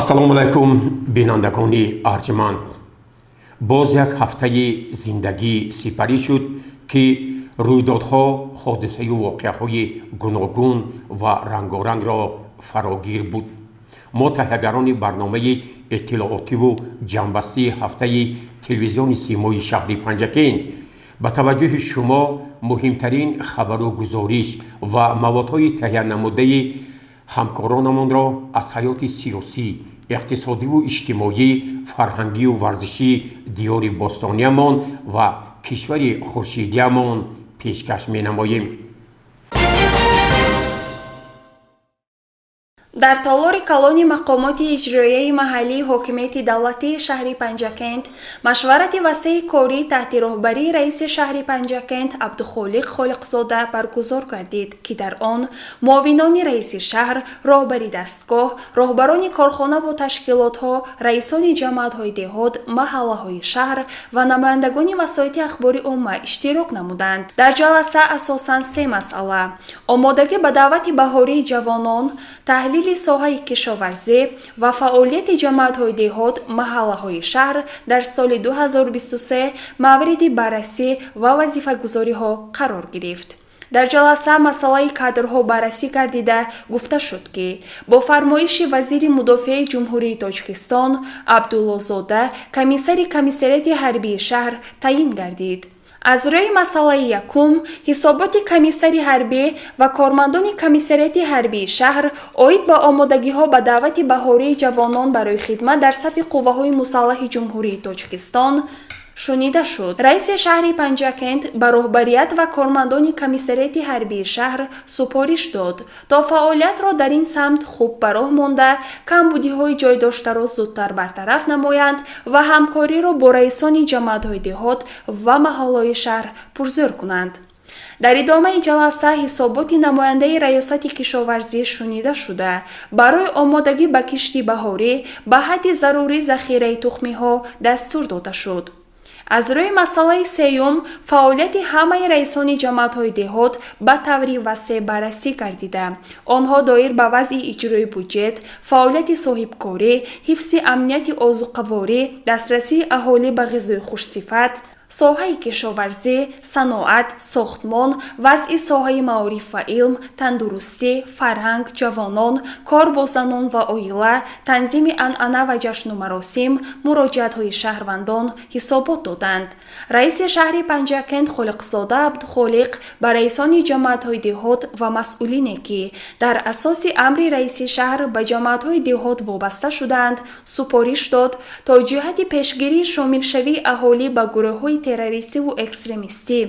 Ассалому алайкум, бинандагони арҷманд. Боз як ҳафтаи зиндагӣ сипарӣ шуд, ки рӯйдодҳо, ҳодисаю воқеаҳои гуногун ва рангорангро фарогир буд. Мо, таҳиягарони барномаи иттилоотиву ҷамъбастии ҳафтаи телевизиони Симои шаҳри Панҷакент, ба таваҷҷӯҳи шумо муҳимтарин хабару гузориш ва маводҳои таҳиянамудаи ҳамкоронамонро аз ҳаёти сиёсӣ, иқтисодиву иҷтимоӣ, фарҳангию варзишии диёри бостониямон ва кишвари хуршидиямон пешкаш менамоем. Дар толори калони мақомоти иҷроияи маҳаллии ҳокимияти давлатии шаҳри Панҷакент машварати васеи корӣ таҳти роҳбарии раиси шаҳри Панҷакент Абдухолиқ Холиқзода баргузор гардид, ки дар он муовинони раиси шаҳр, роҳбари дастгоҳ, роҳбарони корхонаву ташкилотҳо, раисони ҷамоатҳои деҳот, маҳаллаҳои шаҳр ва намояндагони васоити ахбори омма иштирок намуданд. Дар ҷаласа асосан се масъала: омодагӣ ба даъвати баҳории ҷавонон, таҳлили соҳаи кишоварзӣ ва фаъолияти ҷамоатҳои деҳот, маҳаллаҳои шаҳр дар соли 2023 мавриди баррасӣ ва вазифагузориҳо қарор гирифт. Дар ҷаласа масъалаи кадрҳо баррасӣ гардида, гуфта шуд, ки бо фармоиши вазири мудофиаи Ҷумҳурии Тоҷикистон Абдуллозода комиссари комиссариати ҳарбии шаҳр таъин гардид. Аз рӯи масъалаи якум ҳисоботи комиссари ҳарбӣ ва кормандони комиссариати ҳарбии шаҳр оид ба омодагиҳо ба даъвати баҳории ҷавонон барои хидмат дар сафи қувваҳои мусаллаҳи Ҷумҳурии Тоҷикистон шунида шуд. Раиси шаҳри Панҷакент ба роҳбарият ва кормандони комиссариати ҳарбии шаҳр супориш дод, то фаъолиятро дар ин самт хуб ба роҳ монда, камбудиҳои ҷой доштаро зудтар бартараф намоянд ва ҳамкориро бо раисони ҷамоатҳои деҳот ва маҳаллаҳои шаҳр пурзӯр кунанд. Дар идомаи ҷаласа ҳисоботи намояндаи раёсати кишоварзӣ шунида шуда, барои омодагӣ ба кишти баҳорӣ ба ҳадди зарурӣ захираи тухмиҳо дастур дода шуд. Аз рӯи масъалаи сеюм фаъолияти ҳамаи раисони ҷамоатҳои деҳот ба таври васеъ баррасӣ гардида, онҳо доир ба вазъи иҷрои буҷет, фаъолияти соҳибкорӣ, ҳифзи амнияти озуқаворӣ, дастрасии аҳолӣ ба ғизои хушсифат, соҳаи кишоварзӣ, саноат, сохтмон, вазъи соҳаи маориф ва илм, тандурустӣ, фарҳанг, ҷавонон, кор бо занон ва оила, танзими анъана ва ҷашну маросим, муроҷиатҳои шаҳрвандон ҳисобот доданд. Раиси шаҳри Панҷакент Холиқзода Абдухолиқ ба раисони ҷамоатҳои деҳот ва масъулине, ки дар асоси амри раиси шаҳр ба ҷамоатҳои деҳот вобаста шудаанд, супориш дод, то ҷиҳати пешгирии шомилшавии аҳолӣ ба гурӯҳҳои террористиву экстремистӣ,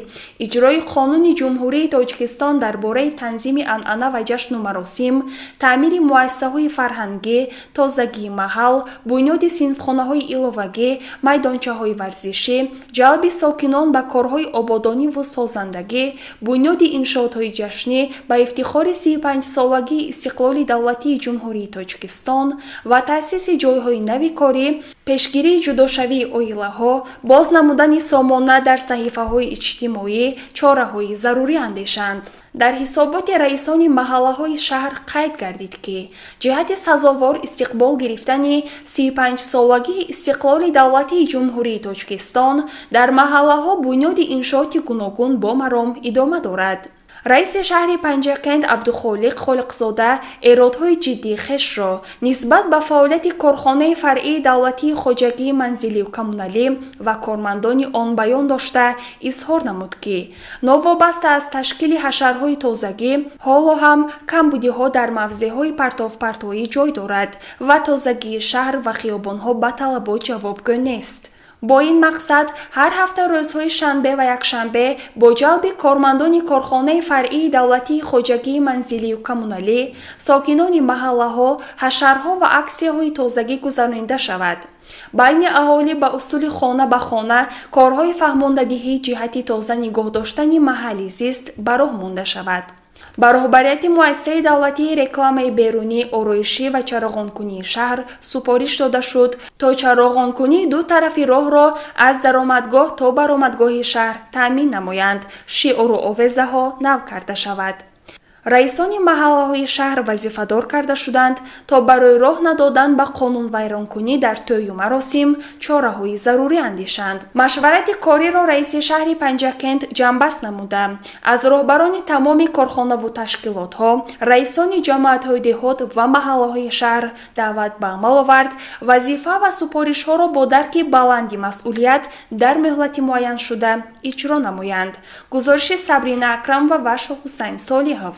иҷрои Қонуни Ҷумҳурии Тоҷикистон дар бораи танзими анъана ва ҷашну маросим, таъмири муассисаҳои фарҳангӣ, тозагии маҳал, бунёди синфхонаҳои иловагӣ, майдончаҳои варзишӣ, ҷалби сокинон ба корҳои ободониву созандагӣ, бунёди иншоотҳои ҷашнӣ ба ифтихори 35-солагии истиқлоли давлатии Ҷумҳурии Тоҷикистон ва таъсиси ҷойҳои нави корӣ, пешгирии ҷудошавии оилаҳо, боз намудани сомона дар саҳифаҳои иҷтимоӣ чораҳои зарурӣ андешанд. Дар ҳисоботи раисони маҳаллаҳои шаҳр қайд гардид, ки ҷиҳати сазовор истиқбол гирифтани 35-солагии истиқлоли давлатии Ҷумҳурии Тоҷикистон дар маҳаллаҳо бунёди иншооти гуногун бо маром идома дорад. Раиси шаҳри Панҷакент Абдухолиқ Холиқзода эродҳои ҷиддии хешро нисбат ба фаъолияти корхонаи фаръии давлатии хоҷагии манзилию коммуналӣ ва кормандони он баён дошта, изҳор намуд, ки новобаста аз ташкили ҳашарҳои тозагӣ, ҳоло ҳам камбудиҳо дар мавзеъҳои партовпартоӣ ҷой дорад ва тозагии шаҳр ва хиёбонҳо ба талабот ҷавобгӯ нест. Бо ин мақсад ҳар ҳафта рӯзҳои шанбе ва якшанбе бо ҷалби кормандони корхонаи фаръии давлатии хоҷагии манзилию коммуналӣ, сокинони маҳаллаҳо ҳашарҳо ва аксияҳои тозагӣ гузаронида шавад. Байни аҳолӣ ба усули хона ба хона корҳои фаҳмондадиҳӣ ҷиҳати тоза нигоҳ доштани маҳалли зист ба роҳ монда шавад. Ба роҳбарияти муассисаи давлатии рекламаи берунӣ, ороишӣ ва чароғонкунии шаҳр супориш дода шуд, то чароғонкунии ду тарафи роҳро аз даромадгоҳ то баромадгоҳи шаҳр таъмин намоянд, шиору овезаҳо нав карда шавад. Раисони маҳаллаҳои шаҳр вазифадор карда шуданд, то барои роҳ надодан ба қонунвайронкунӣ дар тӯю маросим чораҳои зарурӣ андешанд. Машварати кориро раиси шаҳри Панҷакент ҷамъбаст намуда, аз роҳбарони тамоми корхонаву ташкилотҳо, раисони ҷамоатҳои деҳот ва маҳаллаҳои шаҳр даъват ба амал овард, вазифа ва супоришҳоро бо дарки баланди масъулият дар муҳлати муайяншуда иҷро намоянд. Гузориши Сабрина Акрамова ва Шоҳҳусайн Солиҳов.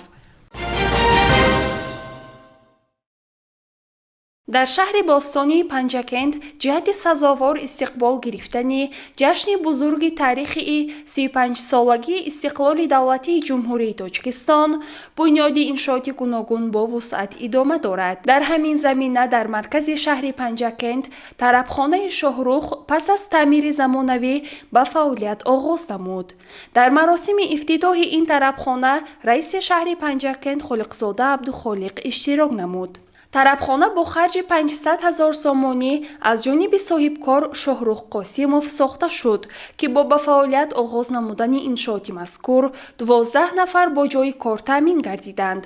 Дар шаҳри бостонии Панҷакент ҷиҳати сазовор истиқбол гирифтани ҷашни бузурги таърихии 35-солагии истиқлоли давлатии Ҷумҳурии Тоҷикистон бунёди иншооти гуногун бо вусъат идома дорад. Дар ҳамин замина дар маркази шаҳри Панҷакент тарабхонаи Шоҳрух пас аз таъмири замонавӣ ба фаъолият оғоз намуд. Дар маросими ифтитоҳи ин тарабхона раиси шаҳри Панҷакент Холиқзода Абдухолиқ иштирок намуд. Тарабхона бо харҷи 500 ҳазор сомонӣ аз ҷониби соҳибкор Шоҳрух Қосимов сохта шуд, ки бо ба фаъолият оғоз намудани иншооти мазкур 12 нафар бо ҷойи кор таъмин гардиданд.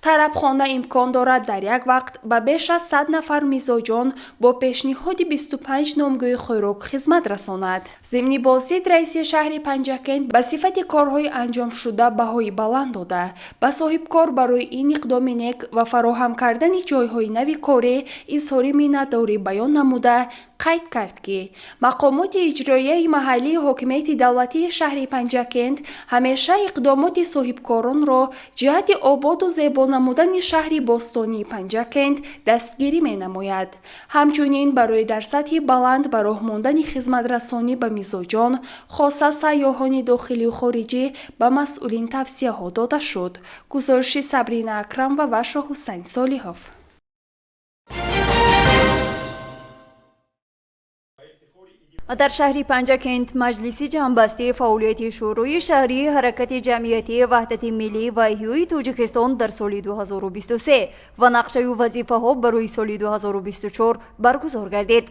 Тарабхона имкон дорад дар як вақт ба беш аз 100 нафар мизоҷон бо пешниҳоди 25 номгӯи хӯрок хизмат расонад. Зимни боздид раиси шаҳри Панҷакент ба сифати корҳои анҷомшуда баҳои баланд дода, ба соҳибкор барои ин иқдоми нек ва фароҳам кардани ҷойҳои нави корӣ изҳори миннатдорӣ баён намуда, қайд кард, ки мақомоти иҷроияи маҳаллии ҳокимияти давлатии шаҳри Панҷакент ҳамеша иқдомоти соҳибкоронро ҷиҳати ободу зебо намудани шаҳри бостонии Панҷакент дастгирӣ менамояд. Ҳамчунин барои дар сатҳи баланд ба роҳ мондани хизматрасонӣ ба мизоҷон, хоса сайёҳони дохилию хориҷӣ, ба масъулин тавсияҳо дода шуд. Гузориши Сабрина Акрамова ва Шоҳҳусайн Солиҳов. Дар шаҳри Панҷакент маҷлиси ҷамъбастии фаъолияти Шӯрои шаҳрии ҳаракати ҷамъиятии Ваҳдати миллӣ ва эҳёи Тоҷикистон дар соли 2023 ва нақшаю вазифаҳо барои соли 2024 баргузор гардид.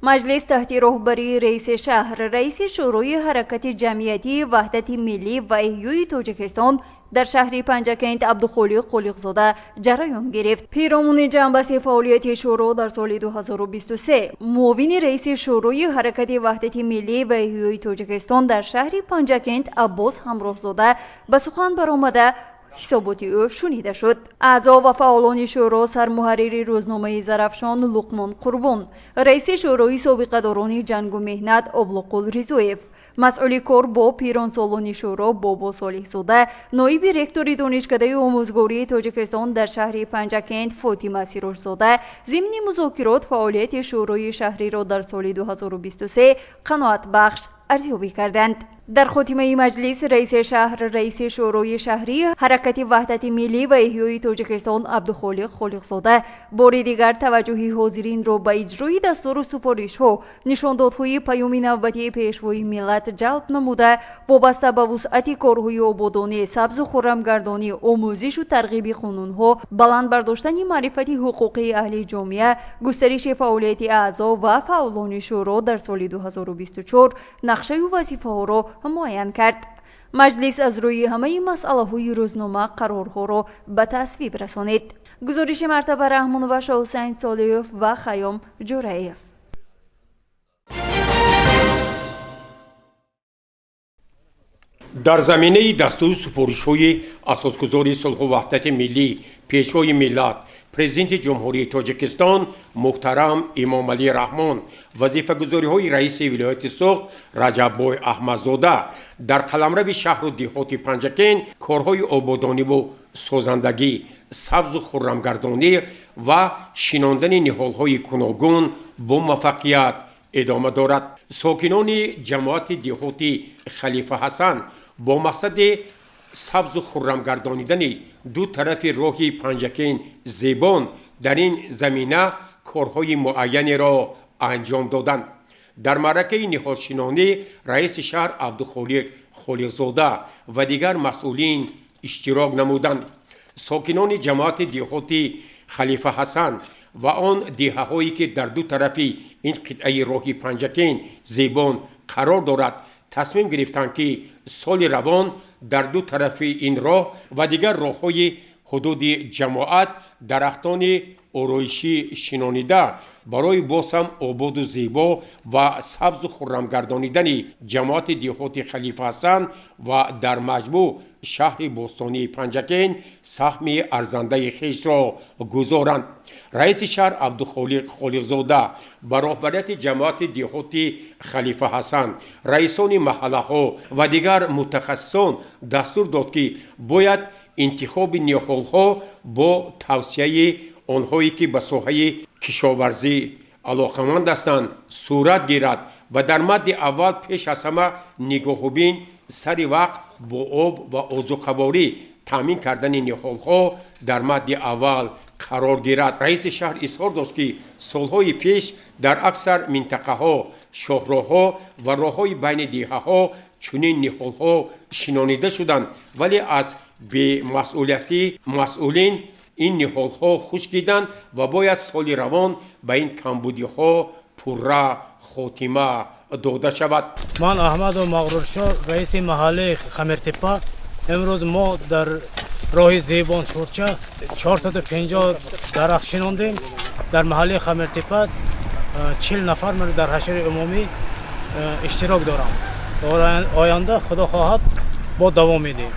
Маҷлис таҳти роҳбарии раиси шаҳр, раиси Шӯрои ҳаракати ҷамъиятии Ваҳдати миллӣ ва эҳёи Тоҷикистон дар шаҳри Панҷакент Абдухолиқ Холиқзода ҷараён гирифт. Пиромуни ҷамъбасти фаъолияти шӯро дар соли 2023 муовини раиси Шӯрои ҳаракати Ваҳдати миллӣ ва эҳёи Тоҷикистон дар шаҳри Панҷакент Аббос Ҳамроҳзода ба сухан баромада ҳисоботи ӯ шунида шуд. Аъзо ва фаъолони шӯро, сармуҳаррири рӯзномаи Зарафшон Луқмон Қурбон, раиси Шӯрои собиқадорони ҷангу меҳнат Облуқул Ризоев, масъули кор бо пиронсолони шӯро Бобо Солиҳзода, ноиби ректори Донишкадаи омӯзгории Тоҷикистон дар шаҳри Панҷакент Фотима Сирожзода зимни музокирот фаъолияти шӯрои шаҳриро дар соли 2023 қаноатбахш арзёбӣ карданд. Дар хотимаи маҷлис раиси шаҳр, раиси Шӯрои шаҳрии ҳаракати Ваҳдати миллӣ ва эҳёи Тоҷикистон Абдухолиқ Холиқзода бори дигар таваҷҷӯҳи ҳозиринро ба иҷрои дастуру супоришҳо, нишондодҳои паёми навбатии Пешвои миллат ҷалб намуда, вобаста ба вусъати корҳои ободонӣ, сабзу хуррамгардонӣ, омӯзишу тарғиби қонунҳо, баланд бардоштани маърифати ҳуқуқии аҳли ҷомеа, густариши фаъолияти аъзо ва фаъолони шӯро дар соли 2024 нақшаю вазифаҳоро муайян кард. Маҷлис аз рӯи ҳамаи масъалаҳои рӯзнома қарорҳоро ба тасвиб расонид. Гузориши Мартаба Раҳмонова, Шоҳусайн Солиев ва Хайём Ҷураев. Дар заминаи дастуру супоришҳои асосгузори сулҳу ваҳдати миллӣ, Пешвои миллат, Президенти Ҷумҳурии Тоҷикистон муҳтарам Эмомалӣ Раҳмон, вазифагузориҳои раиси вилояти Суғд Раҷаббой Аҳмадзода дар қаламрави шаҳру деҳоти Панҷакент корҳои ободониву созандагӣ, сабзу хуррамгардонӣ ва шинондани ниҳолҳои гуногун бо муваффақият идома дорад. Сокинони ҷамоати деҳоти Халифа Ҳасан бо мақсади сабзу хуррамгардонидани ду тарафи роҳи Панҷакент Зебон дар ин замина корҳои муайянеро анҷом доданд. Дар маъракаи ниҳолшинонӣ раиси шаҳр Абдухолиқ Холиқзода ва дигар масъулин иштирок намуданд. Сокинони ҷамоати деҳоти Халифа Ҳасан ва он деҳаҳое, ки дар ду тарафи ин қитъаи роҳи Панҷакент Зебон қарор дорад, тасмим гирифтанд, ки соли равон дар ду тарафи ин роҳ ва дигар роҳҳои ҳудуди ҷамоат дарахтони ороишӣ шинонида, барои боз ҳам ободу зебо ва сабзу хуррамгардонидани ҷамоати деҳоти Халифа Ҳасан ва дар маҷмӯъ шаҳри бостонии Панҷакент саҳми арзандаи хешро гузоранд. Раиси шаҳр Абдухолиқ Холиқзода ба роҳбарияти ҷамоати деҳоти Халифа Ҳасан, раисони маҳаллаҳо ва дигар мутахассисон дастур дод, ки бояд интихоби ниҳолҳо бо тавсияи онҳое, ки ба соҳаи кишоварзӣ алоқаманд ҳастанд, сурат гирад ва дар мадди аввал пеш аз ҳама нигоҳубин, сари вақт бо об ва озуқаворӣ таъмин кардани ниҳолҳо дар мадди аввал қарор гирад. Раиси шаҳр изҳор дошт, ки солҳои пеш дар аксар минтақаҳо, шоҳроҳҳо ва роҳҳои байни деҳаҳо чунин ниҳолҳо шинонида шуданд, вале аз бемасъулиятӣ масъулин ин ниҳолҳо хушкиданд ва бояд соли равон ба ин камбудиҳо пурра хотима дода шавад. Ман Аҳмаду Мағруршоҳ, раиси маҳаллаи Хамиртепа. Имрӯз мо дар роҳи Зебон Шурча 450 дарахт шинондем. Дар маҳаллаи Хамиртепа 40 нафар дар ҳашари умумӣ иштирок дорам. Оянда, худо хоҳад, бо давом медиҳем.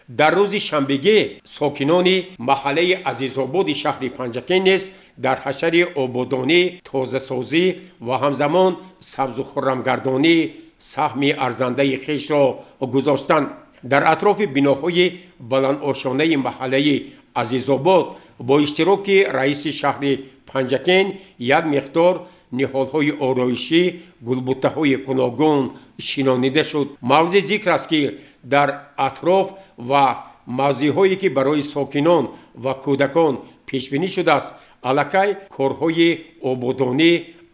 Дар рӯзи шанбегӣ сокинони маҳаллаи Азизободи шаҳри Панҷакент низ дар ҳашари ободонӣ, тозасозӣ ва ҳамзамон сабзу хуррамгардонӣ саҳми арзандаи хешро гузоштанд. Дар атрофи биноҳои баландошонаи маҳаллаи Азизобод бо иштироки раиси шаҳри Панҷакент як миқдор ниҳолҳои ороишӣ, гулбуттаҳои гуногун шинонида шуд. Мавзеъ зикр аст, ки дар атроф ва мавзеъҳое, ки барои сокинон ва кӯдакон пешбинӣ шудааст, аллакай корҳои ободонӣ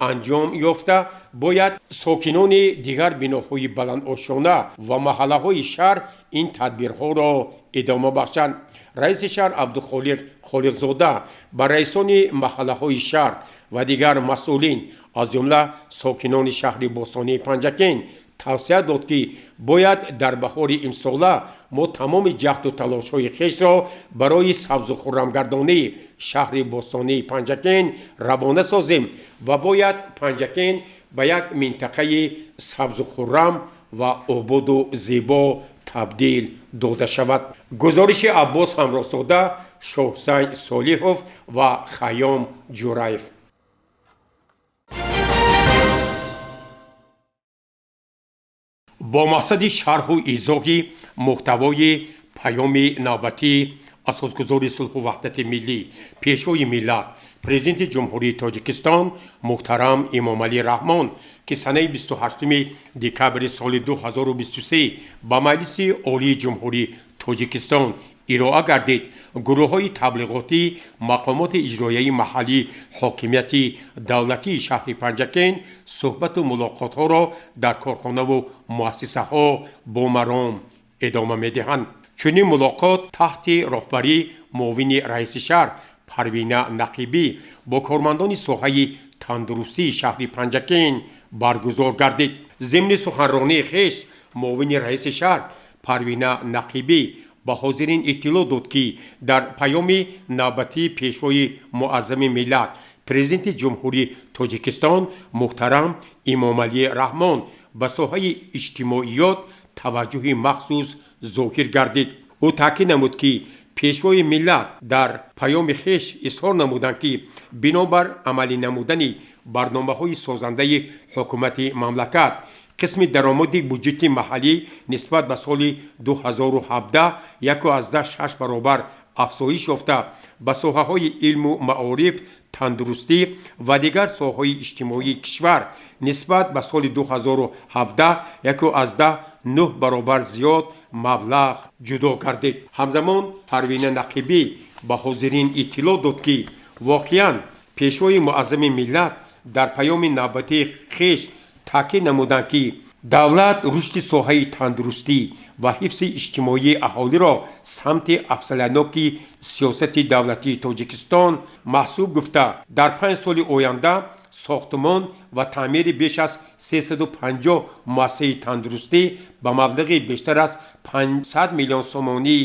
анҷом ёфта, бояд сокинони дигар биноҳои баландошона ва маҳаллаҳои шаҳр ин тадбирҳоро идома бахшанд. Раиси шаҳр Абдухолиқ Холиқзода ба раисони маҳаллаҳои шаҳр ва дигар масъулин, аз ҷумла сокинони шаҳри бостонии Панҷакент тавсия дод, ки бояд дар баҳори имсола мо тамоми ҷаҳду талошҳои хешро барои сабзу хуррамгардонии шаҳри бостонии Панҷакент равона созем ва бояд Панҷакент ба як минтақаи сабзу хуррам ва ободу зебо табдил дода шавад. Гузориши Аббос Ҳамроҳзода, Шоҳзайн Солиҳов ва Хайём Ҷураев. Бо мақсади шарҳу изоҳи муҳтавои паёми навбатии асосгузори сулҳу ваҳдати миллӣ, Пешвои миллат, Президенти Ҷумҳурии Тоҷикистон муҳтарам Эмомалӣ Раҳмон, ки санаи 28 декабри соли 2023 ба Маҷлиси Олии Ҷумҳурии Тоҷикистон ироа гардид, гурӯҳҳои таблиғотӣ мақомоти иҷроияи маҳаллии ҳокимияти давлатии шаҳри Панҷакент суҳбату мулоқотҳоро дар корхонаву муассисаҳо бо маром идома медиҳанд. Чунин мулоқот таҳти роҳбарии муовини раиси шаҳр Парвина Нақибӣ бо кормандони соҳаи тандурустии шаҳри Панҷакент баргузор гардид. Зимни суханронии хеш муовини раиси шаҳр Парвина Нақибӣ ба ҳозирин иттилоъ дод, ки дар паёми навбатии Пешвои муаззами миллат, Президенти Ҷумҳурии Тоҷикистон муҳтарам Эмомалӣ Раҳмон ба соҳаи иҷтимоиёт таваҷҷӯҳи махсус зоҳир гардид. Ӯ таъкид намуд, ки Пешвои миллат дар паёми хеш изҳор намуданд, ки бинобар амалӣ намудани барномаҳои созандаи ҳукумати мамлакат қисми даромади буҷети маҳаллӣ нисбат ба соли 2017 1,6 баробар афзоиш ёфта, ба соҳаҳои илму маориф, тандурустӣ ва дигар соҳаҳои иҷтимоии кишвар нисбат ба соли 2017 1,9 баробар зиёд маблағ ҷудо гардид. Ҳамзамон Парвина Нақибӣ ба ҳозирин иттилоъ дод, ки воқеан Пешвои муаззами миллат дар паёми навбатии хеш таъкид намуданд, ки Давлат рушди соҳаи тандурустӣ ва ҳифзи иҷтимоии аҳолиро самти афзалиятноки сиёсати давлатии Тоҷикистон маҳсуб гуфта, дар 5 соли оянда сохтмон ва таъмири беш аз 350 муассисаи тандурустӣ ба маблағи бештар аз 500 миллион сомонӣ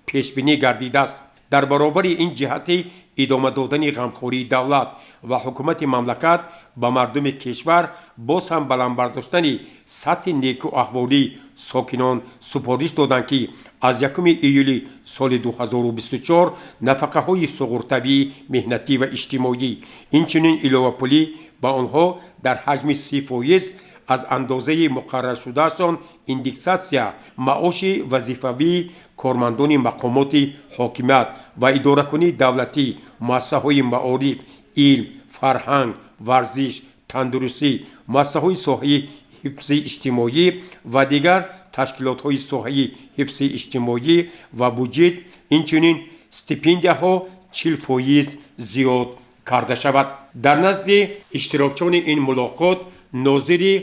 пешбинӣ гардидааст. Дар баробари ин, ҷиҳати идома додани ғамхории давлат ва ҳукумати мамлакат ба мардуми кишвар, боз ҳам баланд бардоштани сатҳи некуаҳволии сокинон супориш доданд, ки аз 1 июли соли 2024 нафақаҳои суғуртавӣ, меҳнатӣ ва иҷтимоӣ, инчунин иловапулӣ ба онҳо дар ҳаҷми 30% аз андозаи муқарраршудаашон индексатсия, маоши вазифавии кормандони мақомоти ҳокимият ва идоракунии давлатӣ, муассисаҳои маориф, илм, фарҳанг, варзиш, тандурустӣ, муассисаҳои соҳаи ҳифзи иҷтимоӣ ва дигар ташкилотҳои соҳаи ҳифзи иҷтимоӣ ва буҷет, инчунин стипендияҳо 40% зиёд карда шавад. Дар назди иштирокчиёни ин мулоқот нозири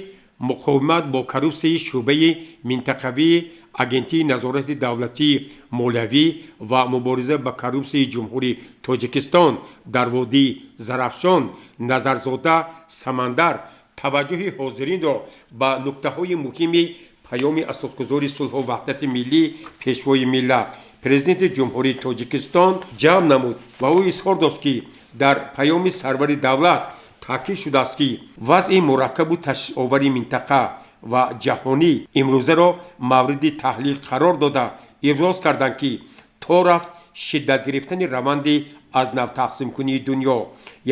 муқовимат бо коррупсияи шӯъбаи минтақавии Агентии назорати давлатии молиявӣ ва мубориза ба коррупсияи Ҷумҳурии Тоҷикистон дар водии Зарафшон Назарзода Самандар таваҷҷӯҳи ҳозиринро ба нуктаҳои муҳими Паёми Асосгузори сулҳу ваҳдати миллӣ, Пешвои миллат, Президенти Ҷумҳурии Тоҷикистон ҷамъ намуд ва ӯ изҳор дошт, ки дар паёми сарвари давлат таъкид шудааст, ки вазъи мураккабу ташвишовари минтақа ва ҷаҳонӣ имрӯзаро мавриди таҳлил қарор дода, иброз карданд, ки то рафт шиддат гирифтани раванди аз нав тақсимкунии дунё,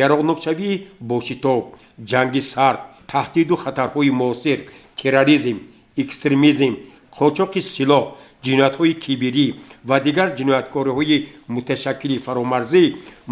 яроқнокшавии бошитоб, ҷанги сард, таҳдиду хатарҳои муосир, терроризм, экстремизм, қочоқи силоҳ, ҷиноятҳои киберӣ ва дигар ҷинояткориҳои муташаккили фаромарзӣ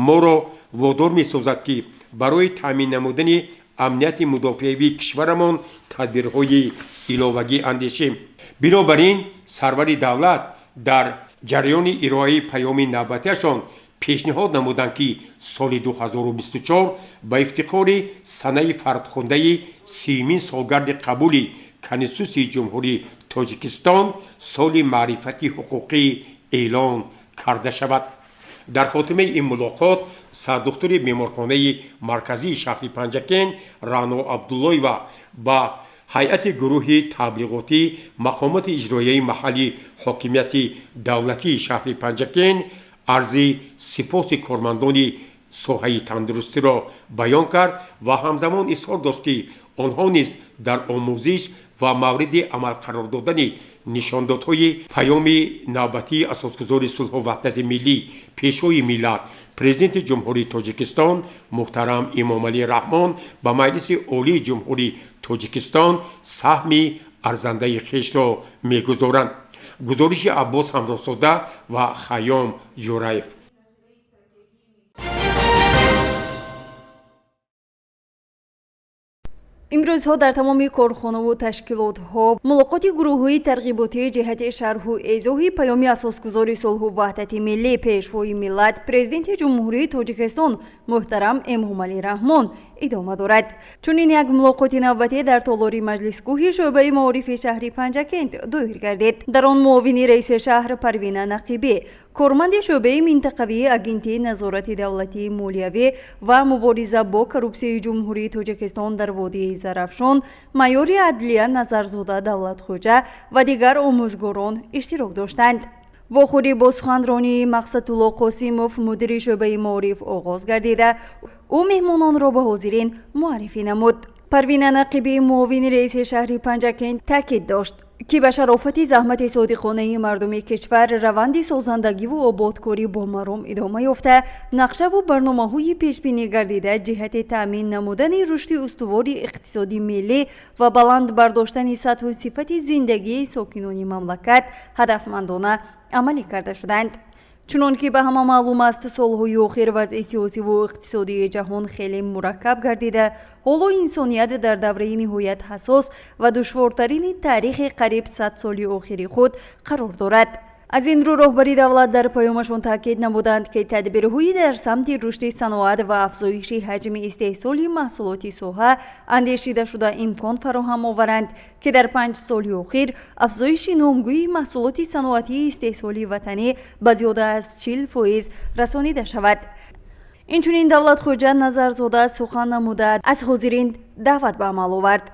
моро водор месозад, ки барои таъмин намудани амнияти мудофиавии кишварамон тадбирҳои иловагӣ андешем. Бинобар ин, сарвари давлат дар ҷараёни ироаи паёми навбатиашон пешниҳод намуданд, ки соли 2024 ба ифтихори санаи фархундаи 30-умин солгарди қабули Конститутсияи Ҷумҳурии Тоҷикистон соли маърифати ҳуқуқӣ эълон карда шавад. Дар хотимаи ин мулоқот сардухтури беморхонаи марказии шаҳри Панҷакент Раъно Абдуллоева ба ҳайати гурӯҳи таблиғотӣ мақомоти иҷроияи маҳаллии ҳокимияти давлатии шаҳри Панҷакент арзи сипоси кормандони соҳаи тандурустиро баён кард ва ҳамзамон изҳор дошт, ки онҳо низ дар омӯзиш ва мавриди амал қарор додани нишондодҳои Паёми навбатии Асосгузори сулҳу ваҳдати миллӣ, Пешвои миллат, Президенти Ҷумҳурии Тоҷикистон муҳтарам Эмомалӣ Раҳмон ба Маҷлиси Олии Ҷумҳурии Тоҷикистон саҳми арзандаи хешро мегузоранд. Гузориши Аббос Ҳамроҳзода ва Хайём Ҷураев. Имрӯзҳо дар тамоми корхонаву ташкилотҳо мулоқоти гурӯҳҳои тарғиботии ҷиҳати шарҳу эзоҳи Паёми Асосгузори сулҳу ваҳдати миллӣ, Пешвои миллат, Президенти Ҷумҳурии Тоҷикистон муҳтарам Эмомалӣ Раҳмон идома дорад. Чунин як мулоқоти навбатӣ дар толори маҷлисгоҳи шӯъбаи маорифи шаҳри Панҷакент доир гардид. Дар он муовини раиси шаҳр Парвина Нақибӣ, корманди шӯъбаи минтақавии Агентии назорати давлатии молиявӣ ва мубориза бо коррупсияи Ҷумҳурии Тоҷикистон дар водии Зарафшон, майори адлия Назарзода Давлатхоҷа ва дигар омӯзгорон иштирок доштанд. Вохӯрӣ бо суханронии Мақсадулло Қосимов, мудири шӯъбаи маориф, оғоз гардида, ӯ меҳмононро ба ҳозирин муаррифӣ намуд. Парвина Нақибӣ, муовини раиси шаҳри Панҷакент, таъкид дошт, ки ба шарофати заҳмати содиқонаи мардуми кишвар раванди созандагиву ободкорӣ бо маром идома ёфта, нақшаву барномаҳои пешбинӣ гардида ҷиҳати таъмин намудани рушди устувори иқтисоди миллӣ ва баланд бардоштани сатҳу сифати зиндагии сокинони мамлакат ҳадафмандона амалӣ карда шуданд. Чунон ки ба ҳама маълум аст, солҳои охир вазъи сиёсиву иқтисодии ҷаҳон хеле мураккаб гардида, ҳоло инсоният дар давраи ниҳоят ҳассос ва душвортарини таърихи қариб 100 соли охири худ қарор дорад. Аз ин рӯ роҳбари давлат дар паёмашон таъкид намуданд, ки тадбирҳои дар самти рушди саноат ва афзоиши ҳаҷми истеҳсоли маҳсулоти соҳа андешида шуда имкон фароҳам оваранд, ки дар 5 соли охир афзоиши номгӯи маҳсулоти саноатии истеҳсоли ватанӣ ба зиёда аз 40% расонида шавад. Инчунин Давлатхоҷа Назарзода сухан намуда аз ҳозирин даъват ба амал овард,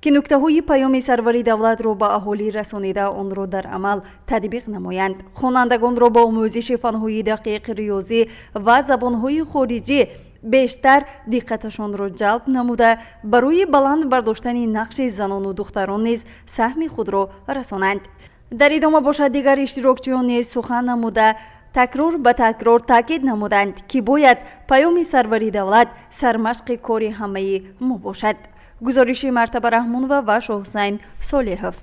ки нуктаҳои паёми сарвари давлатро ба аҳолӣ расонида онро дар амал татбиқ намоянд. Хонандагонро ба омӯзиши фанҳои дақиқ, риёзӣ ва забонҳои хориҷӣ бештар диққаташонро ҷалб намуда, барои баланд бардоштани нақши занону духтарон низ саҳми худро расонанд. Дар идома бошад дигар иштирокчиён низ сухан намуда такрор ба такрор таъкид намуданд, ки бояд паёми сарвари давлат сармашқи кори ҳамаи мо бошад. Гузориши Мартаба Раҳмонова ва Шоҳусайн Солеҳов.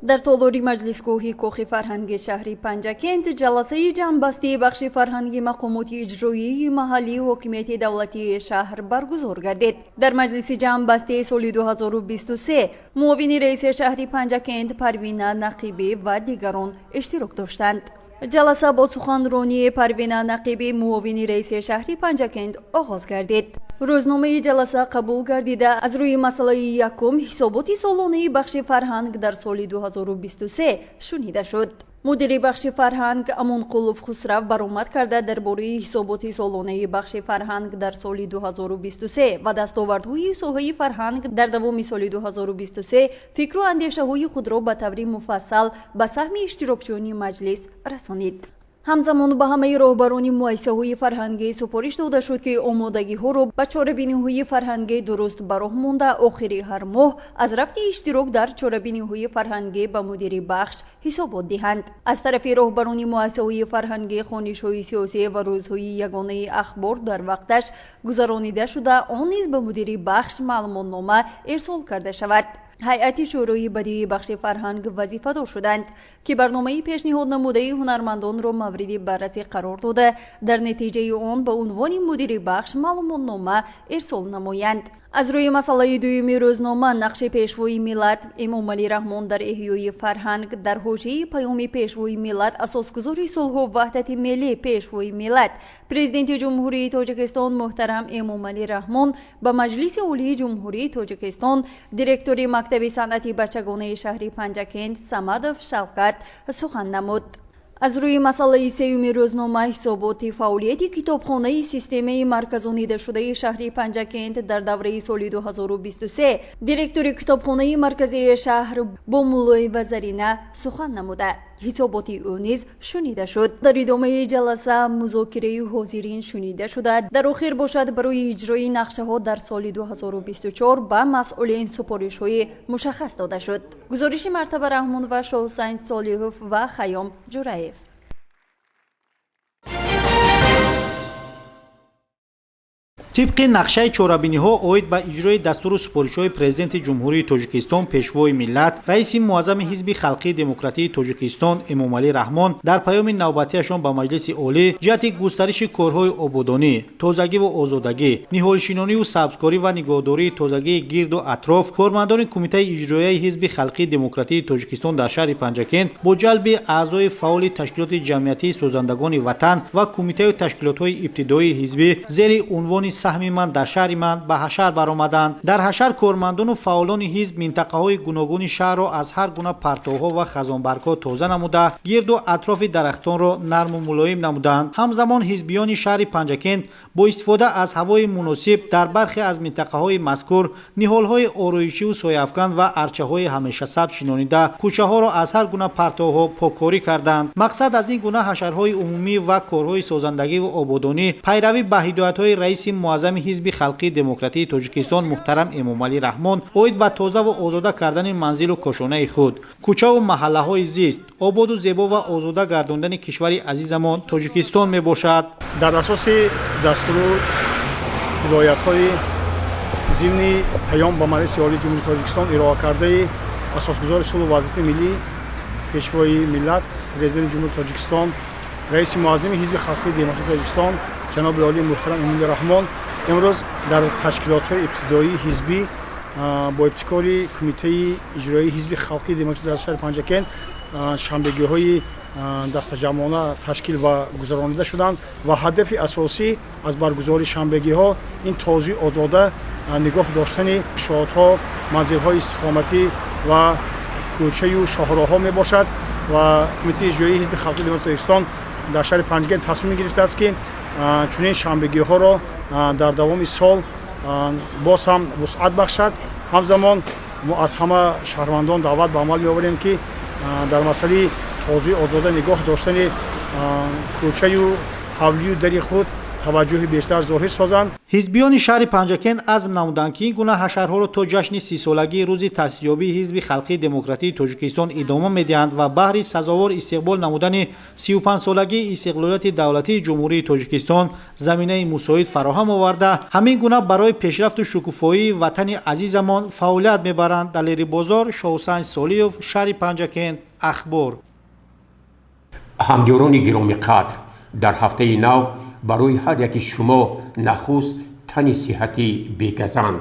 Дар толори маҷлисгоҳи Кохи фарҳанги шаҳри Панҷакент ҷаласаи ҷамъбастии бахши фарҳанги мақомоти иҷроии маҳаллии ҳокимияти давлатии шаҳр баргузор гардид. Дар маҷлиси ҷамъбастии соли 2023 муовини раиси шаҳри Панҷакент Парвина Нақибӣ ва дигарон иштирок доштанд. Ҷаласа бо суханронии Парвина Нақибӣ, муовини раиси шаҳри Панҷакент, оғоз гардид. Рӯзномаи ҷаласа қабул гардида аз рӯи масъалаи якум ҳисоботи солонаи бахши фарҳанг дар соли 2023 шунида шуд. Мудири бахши фарҳанг Амонқулов Хусрав баромад карда дар бораи ҳисоботи солонаи бахши фарҳанг дар соли 2023 ва дастовардҳои соҳаи фарҳанг дар давоми соли 2023 фикру андешаҳои худро ба таври муфассал ба саҳми иштирокчиёни маҷлис расонид. Ҳамзамон ба ҳамаи роҳбарони муассисаҳои фарҳангӣ супориш дода шуд, ки омодагиҳоро ба чорабиниҳои фарҳангӣ дуруст ба роҳ монда, охири ҳар моҳ аз рафти иштирок дар чорабиниҳои фарҳангӣ ба мудири бахш ҳисобот диҳанд. Аз тарафи роҳбарони муассисаҳои фарҳангӣ хонишҳои сиёсӣ ва рӯзҳои ягонаи ахбор дар вақташ гузаронида шуда, он низ ба мудири бахш маълумотнома ирсол карда шавад. Ҳайати шӯрои бадии бахши фарҳанг вазифадор шуданд, ки барномаи пешниҳод намудаи ҳунармандонро мавриди баррасӣ қарор дода, дар натиҷаи он ба унвони мудири бахш маълумотнома ирсол намоянд. Аз рӯи масъалаи дуюми рӯзнома нақши пешвои миллат Эмомалӣ Раҳмон дар эҳёи фарҳанг дар ҳошияи паёми пешвои миллат, асосгузори сулҳу ваҳдати миллӣ, пешвои миллат, Президенти Ҷумҳурии Тоҷикистон муҳтарам Эмомалӣ Раҳмон ба Маҷлиси Олии Ҷумҳурии Тоҷикистон, директори мактаби санъати бачагонаи шаҳри Панҷакент Самадов Шавкат сухан намуд. Аз рӯи масъалаи сеюми рӯзнома ҳисоботи фаъолияти китобхонаи системаи марказонидашудаи шаҳри Панҷакент дар давраи соли 2023 директори китобхонаи марказии шаҳр Бомуллоева Зарина сухан намуда, ҳисоботи ӯ низ шунида шуд. Дар идомаи ҷаласа музокираи ҳозирин шунида шуда, дар охир бошад барои иҷрои нақшаҳо дар соли 2024 ба масъулин супоришҳои мушаххас дода шуд. Гузориши Мартаба Раҳмон ва Шоҳусайн Солиҳов ва Хайём Ҷураев. Тибқи нақшаи чорабиниҳо оид ба иҷрои дастуру супоришҳои Президенти Ҷумҳурии Тоҷикистон, Пешвои миллат, Раиси Муаззами Ҳизби Халқии Демократии Тоҷикистон Эмомалӣ Раҳмон дар паёми навбатиашон ба Маҷлиси Олӣ ҷиҳати густариши корҳои ободонӣ, тозагиву озодагӣ, ниҳолшинониву сабзкорӣ ва нигоҳдории тозагии гирду атроф кормандони Кумитаи иҷроияи Ҳизби Халқии Демократии Тоҷикистон дар шаҳри Панҷакент бо ҷалби аъзои фаъоли ташкилоти ҷамъиятии созандагони ватан ва кумитаю ташкилотҳои ибтидоии ҳизбӣ зери унвони саҳми ман дар шаҳри ман ба ҳашар баромаданд. Дар ҳашар кормандону фаъолони ҳизб минтақаҳои гуногуни шаҳрро аз ҳар гуна партовҳо ва хазонбаргҳо тоза намуда, гирду атрофи дарахтонро нарму мулоим намуданд. Ҳамзамон ҳизбиёни шаҳри Панҷакент бо истифода аз ҳавои муносиб дар бархе аз минтақаҳои мазкур ниҳолҳои ороишиву сояафкан ва арчаҳои ҳамешасабз шинонида, кӯчаҳоро аз ҳар гуна партовҳо поккорӣ карданд. Мақсад аз ин гуна ҳашарҳои умумӣ ва корҳои созандагиву ободонӣ пайравӣ ба ҳидоятҳои раиси Муаззами Ҳизби Халқии Демократии Тоҷикистон муҳтарам Эмомалӣ Раҳмон оид ба тозаву озода кардани манзилу кошонаи худ, кӯчаву маҳаллаҳои зист, ободу зебо ва озода гардондани кишвари азизамон Тоҷикистон мебошад. Дар асоси дастуру ҳидоятҳои зимни паём ба Маҷлиси Олии Ҷумҳурии Тоҷикистон ироа кардаи асосгузори сулҳу ваҳдати миллӣ, Пешвои миллат, Президенти Ҷумҳурии Тоҷикистон, Раиси Муаззами Ҳизби Халқии Демократии Тоҷикистон ҷаноби олии муҳтарам Эмомалӣ Раҳмон имрӯз дар ташкилотҳои ибтидоии ҳизбӣ Бо ибтикори Кумитаи иҷроии Ҳизби халқии демократӣ дар шаҳри Панҷакент шанбегиҳои дастаҷамъона ташкил ва гузаронида шуданд ва ҳадафи асосӣ аз баргузории шанбегиҳо ин тозаи озода нигоҳ доштани иншоотҳо, манзилҳои истиқоматӣ ва кӯчаю шоҳроҳҳо мебошад. Ва Кумитаи иҷроии Ҳизби халқии демократии Тоҷикистон дар шаҳри Панҷакент тасмим гирифтааст, ки чунин шанбегиҳоро дар давоми сол боз ҳам вусъат бахшад. Ҳамзамон мо аз ҳама шаҳрвандон даъват ба амал меоварем, ки дар масъалаи тозаи озода нигоҳ доштани кӯчаю ҳавлию дари худ таваҷҷӯҳи бештар зоҳир созанд. Ҳизбиёни шаҳри Панҷакент азм намуданд, ки ин гуна ҳашарҳоро то ҷашни 30-солагии рӯзи таъсисёбии Ҳизби халқии демократии Тоҷикистон идома медиҳанд ва баҳри сазовор истиқбол намудани 35-солагии истиқлолияти давлатии Ҷумҳурии Тоҷикистон заминаи мусоид фароҳам оварда, ҳамин гуна барои пешрафту шукуфоии ватани азизамон фаъолият мебаранд. Далери Бозор, Шоҳусайн Солиев, шаҳри Панҷакент, Ахбор. Ҳамёрони гиромиқадр, дар ҳафтаи нав барои ҳар яки шумо нахуст тани сиҳати бегазанд,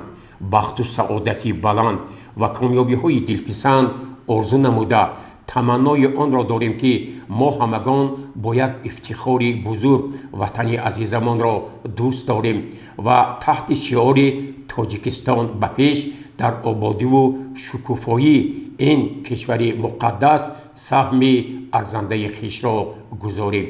бахту саодати баланд ва комёбиҳои дилписанд орзу намуда, таманнои онро дорем, ки мо ҳамагон бо як ифтихори бузург ватани азизамонро дӯст дорем ва таҳти шиори «Тоҷикистон ба пеш» дар ободиву шукуфоии ин кишвари муқаддас саҳми арзандаи хешро гузорем.